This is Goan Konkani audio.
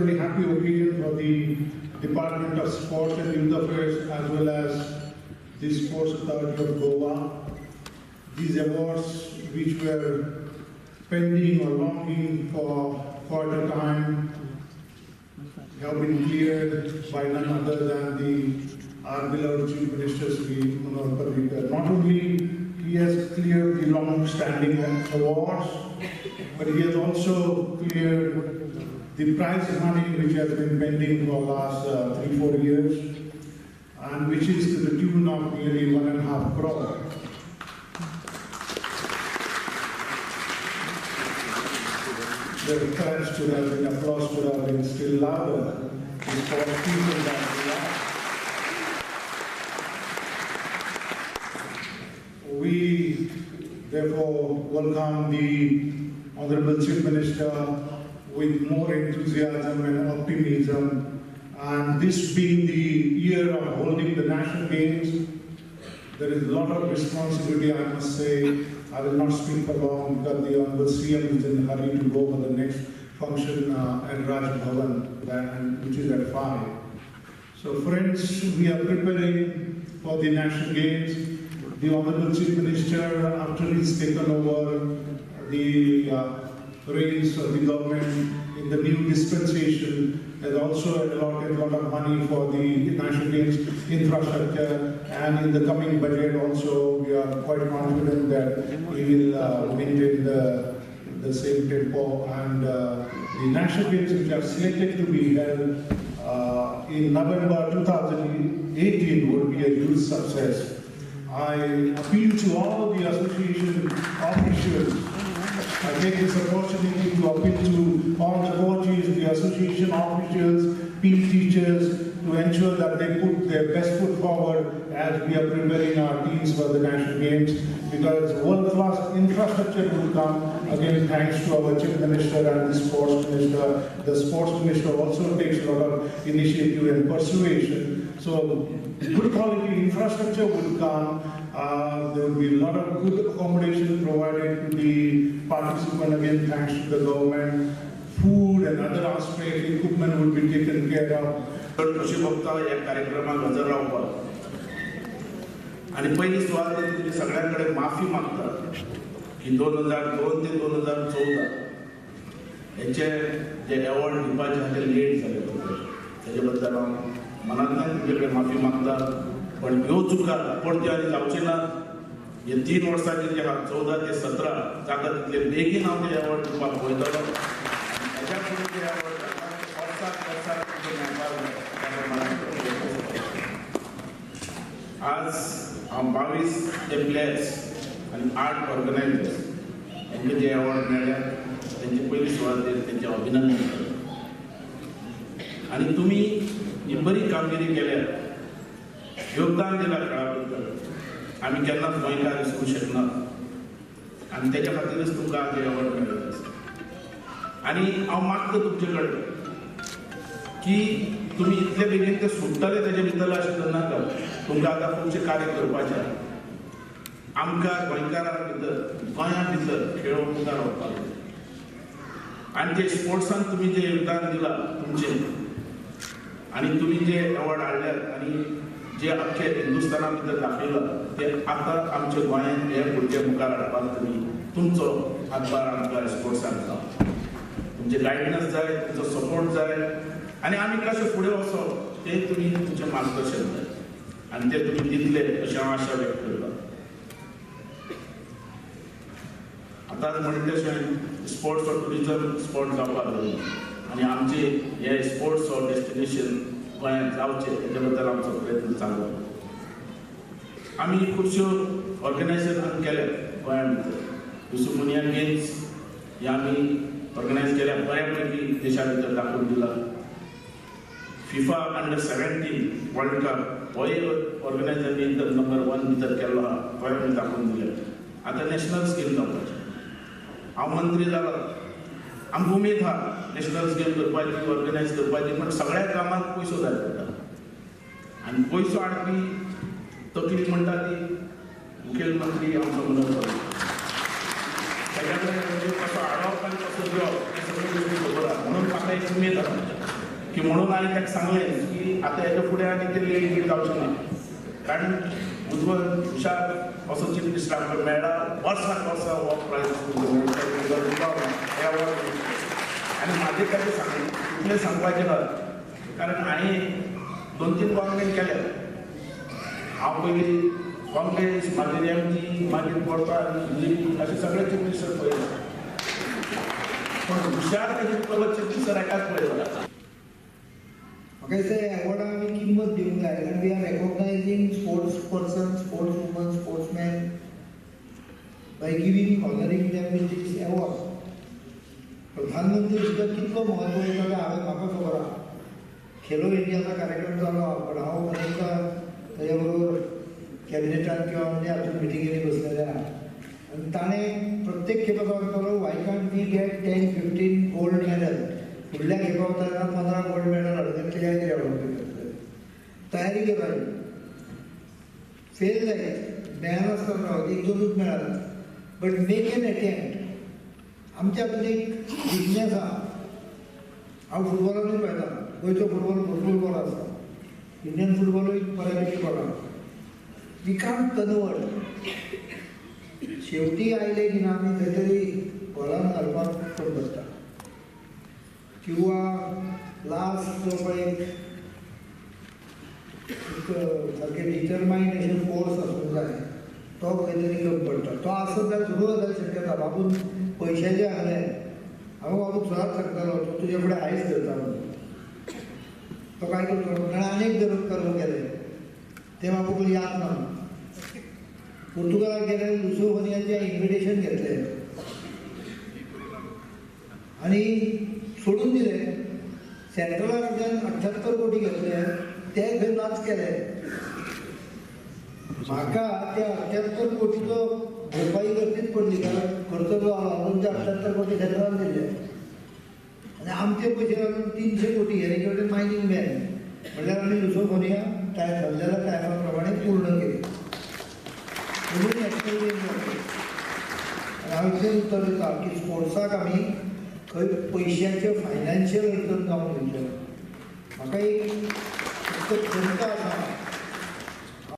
very happy occasion for the Department of Sports and Youth Affairs as well as the Sports Authority of Goa. These awards, which were pending or longing for quite a time, have been cleared by none other than the our beloved Chief Minister Shri Manohar Parrikar. Not only he has cleared the long-standing awards, but he has also cleared the prize money which has been pending for the last 3-4 years, and which is to the tune of nearly 1.5 crore. The claps could have been, applause could have been still louder. The sports people that we are. We therefore welcome the Honorable Chief Minister with more enthusiasm and optimism. And this being the year of holding the National Games, there is a lot of responsibility, I must say. I will not speak for long because the Honorable CM is in a hurry to go for the next function at Raj Bhavan, which is at 5. So friends, we are preparing for the National Games. The Honorable Chief Minister, after he's taken over the reins of the government in the new dispensation, has also allotted a lot of money for the National Games infrastructure, and in the coming budget also we are quite confident that we will maintain the same tempo, and the National Games which are slated to be held in November 2018 would be a huge success. I appeal to all the association officials. I take this opportunity to appeal to all the coaches, the association officials, PE teachers, to ensure that they put their best foot forward as we are preparing our teams for the National Games, because world-class infrastructure will come, again thanks to our Chief Minister and the Sports Minister. The Sports Minister also takes a lot of initiative and persuasion. So good quality infrastructure would come. There will be a lot of good accommodation provided to the participant, again thanks to the government. Food and other aspects, equipment would be taken care of. खुशी भोगता ह्या कार्यक्रमाक हजर रावपाक आनी पयली सुवात तुमी सगळ्यां कडेन माफी मागता की 2002 ते 2014 हेचे जे अवॉर्ड दिवपाचे आहा ते लेट जाले, तेजे बद्दल हांव मनांतल्यान तुमचे कडेन माफी मागता. पण ह्यो चुका परत्यो आनी जावचे ना. हे 3 वर्सांचे जे आहा 14 ते 17 जाता तितले बेगीन हांव ते अवॉर्ड दिवपाक पळयतलो. ताच्या फुडें जे अवॉर्ड जाता वर्साक वर्साक मेळपाक जाय. आज हांव 22 जे प्लेयर्स आनी 8 ऑर्गनायजर्स हेंकां जे अवॉर्ड मेळ्ळ्या तेंचे पयली सुवातेर तेंचें अभिनंदन करता. आनी तुमी ही बरी कामगिरी केल्या, योगदान दिलां खेळा बद्दल, आमी केन्नाच गोंयकार विसरूंक शकना आनी तेच्या खातीरच तुमकां आज हे अवॉर्ड मेळ्ळें आसा. आनी हांव मागता तुमचे कडेन की तुमी इतले बेगीन ते सुट्टले तेजे भितर अशें करनाका. तुमकां आतां खुबशें कार्य करपाचें आसा. आमकां गोंयकारां भितर, गोंया भितर खेळ मुखार व्हरपाक जाय आनी जे स्पोर्ट्सान तुमी जें योगदान दिलां तुमचें आनी तुमी जे अवॉर्ड हाडल्यात आनी जे अख्खे हिंदुस्ताना भितर दाखयलां ते आतां आमच्या गोंयांत हे भुरगे मुखार हाडपाक तुमी तुमचो हातभार आमकां स्पोर्ट्सान जावं. तुमचें गायडन्स जाय, तुमचो सपोर्ट जाय आनी आमी कशें फुडें वचप तें तुमी तुमचें मार्गदर्शन जाय आनी तें तुमी दितले अशें हांव आशा व्यक्त करता. आतां म्हणलें तशें स्पोर्ट्स हो ट्युरिजम स्पॉट जावपाक जाय आनी आमचे हे स्पोर्ट्स हो डेस्टिनेशन गोंयांत जावचें हेच्या बद्दल आमचो प्रयत्न चालू. आमी खुबश्यो ऑर्गनायजेशन केल्यात गोंया भितर. युसुफुनिया गेम्स हे आमी ऑर्गनायज केल्या, बऱ्या पैकी देशा भितर दाखोवन दिला. FIFA Under-17 world cup होय ऑर्गनायज आमी नंबर 1 भितर केल्लो आहा, तोय आमी दाखोवन दिले. आतां नॅशनल गेम जावपाचें. हांव मंत्री जाला, आमकां उमेद आहा नॅशनल गेम करपाची, ऑर्गनायज करपाची, पण सगळ्या कामाक पयसो जाय पडटा आनी पयसो हाडपी तकली म्हणटा ती मुखेलमंत्री आमचो मनोहर पर्रीकर. ताच्या कडेन म्हणजे कसो हाडप आनी कसो दिवप हें सगळ्यो गोश्टी खबर आहा. म्हणून म्हाका एक उमेद आसा की म्हणून हांवें ताका सांगलें की आतां हेच्या फुडें आनी ते लेट बीट जावचें ना, कारण उज्वल हुशार असो चीफ मिनिस्टर आमकां मेळ्ळा. वर्साक वर्सां हो प्रायज एवॉर्ड. आनी म्हाजे खातीर सांग इतलें सांगपाचें ना, कारण हांवें 2-3 गव्हर्मेंट केल्या. हांव पयलीं काँग्रेस, मागीर एम जी, मागीर परतो बीजेपी, अशे सगळे चीफ मिनिस्टर पळयले, पूण हुशार कशी तुका चीफ मिनिस्टर एकाच पळयला. म्हाका दिसता ह्या एवॉर्डाक आमी किंमत दिवंक जाय, कारण we are recognising sports person, sports woman, sportsman by giving honouring them with this award. प्रधानमंत्री सुद्दां कितलो म्हत्व दिता तें हांवें म्हाका खबर आहा. खेलो इंडियाचा कार्यक्रम जालो आहा, पण हांव अनेकदां ताज्या बरोबर कॅबिनेटान किंवा अन्य हातूंत मिटिंगेनी बसलेले आहा. आनी ताणें प्रत्येक खेपा सांगतालो, why can't we get 10-15 gold medal. फुडल्या खेपा वता तेन्ना 15 गोल्ड मेडल हाडून कित्याक कितें हाडून तयारी करपाची. फेल जायत मेळनासतना रावत, 1-2 मेळत, बट मेक एन अटेम्प्ट. आमच्या हातून एक विकनेस आहा. हांव फुटबॉलानूय पळयता, गोंयचो फुटबॉल भरपूर बरो आसा, इंडियन फुटबॉलूय बऱ्यापैकी बरो आसा. We can't convert. शेवटी आयले की ना आमी खंय तरी गोलान घालपाक कमी बसता, किंवा लास्ट जो पळय एक सारकें डिटरमायंड अशें फोर्स आसूंक जाय, तो खंय तरी कमी पडटा. तो आसत जाल्यार सुरू जाल्यार शक्यता. बाबून पयशाचें सांगलें, हांव बाबूक सदांच सांगतालो, तो तुजे फुडें आयज धरता म्हणून. तो काय करतो, ताणें आनीक धरून कर्म केलें तें बाबूक याद ना. पुर्तुगालाक गेले, लुसोफोनियाचें इन्विटेशन घेतलें आनी सोडून दिलें. सेंट्रला कडल्यान 78 कोटी घेतले, ते खंय नाच केले. म्हाका त्या 78 कोटीचो भरपाई करचीच पडली, कारण खर्च जो आलो म्हणून ते 78 कोटी सेंट्रलान दिले आनी आमचे पयशे घालून 300 कोटी हे वटेन मायनींग बॅन म्हणल्यार आमी लुसोफोनिया ठरलेल्या टायमा प्रमाणे पूर्ण केली. म्हणून नॅशनल गेम जातले. आनी हांव इतलें उत्तर दिता की स्पोर्ट्साक आमी खंय पयशांचे फायनान्शियल अडचण जावन दिवचें ना. म्हाका एक फक्त खंत आसा